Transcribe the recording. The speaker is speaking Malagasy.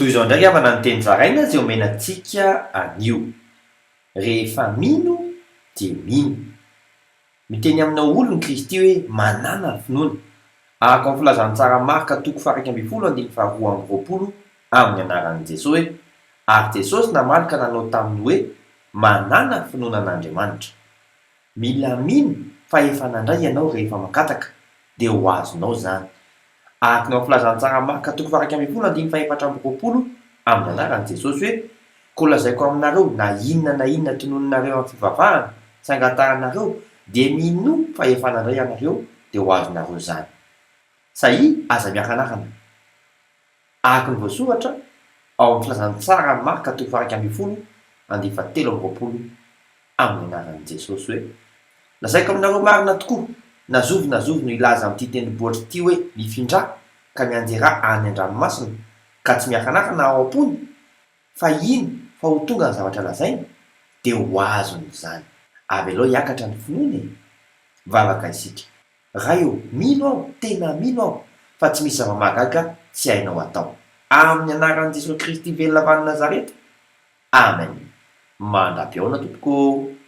Toy izao indray havana ny teny zaraina izay omena antsika anio. Rehefa mino dia mino. Miteny aminao olony Kristy hoe manàna finoana. Araka ny filazantsara Marka toko faha-11 andininy faha-22 amin'ny anaran'i Jesoa hoe, Ary Jesosy namaly ka nanao taminy hoe, Manàna finoana an'Andriamanitra. Mila mino fa efa nandray ianao rehefa mangataka, dia ho azonao izany. Araka ny ao amin'ny Filazantsara Marka toko faha-11 andininy faha-24 amin'ny anaran'i Jesosy hoe, Koa lazaiko aminareo, na inona na inona tononinareo amin'ny fivavahana sy angatahanareo, dia minoa fa efa nandray ianareo, dia ho azonareo izany. Sahia aza miakanakana. Araka ny voasoratra ao amin'ny Filazantsara Marka toko faha-11 andininy faha-23 amin'ny anaran'i Jesosy hoe, Lazaiko aminareo marina tokoa, na zovy na zovy no hilaza amin'ity tendrombohitra ity hoe, Mifindrà, ka mianjerà any an-dranomasina, ka tsy miakanakana ao am-pony, fa hino fa ho tonga ny zavatra lazainy, dia ho azony izany. Avelao hiakatra ny finoana e! Vavaka isika. Ray ô, mino aho, tena mino aho, fa tsy misy zava-mahagaga tsy hainao atao. Amin'ny anaran'i Jesoa Kristy velona avy any Nazareta. Amen. Mandra-pihaona tompoko ô.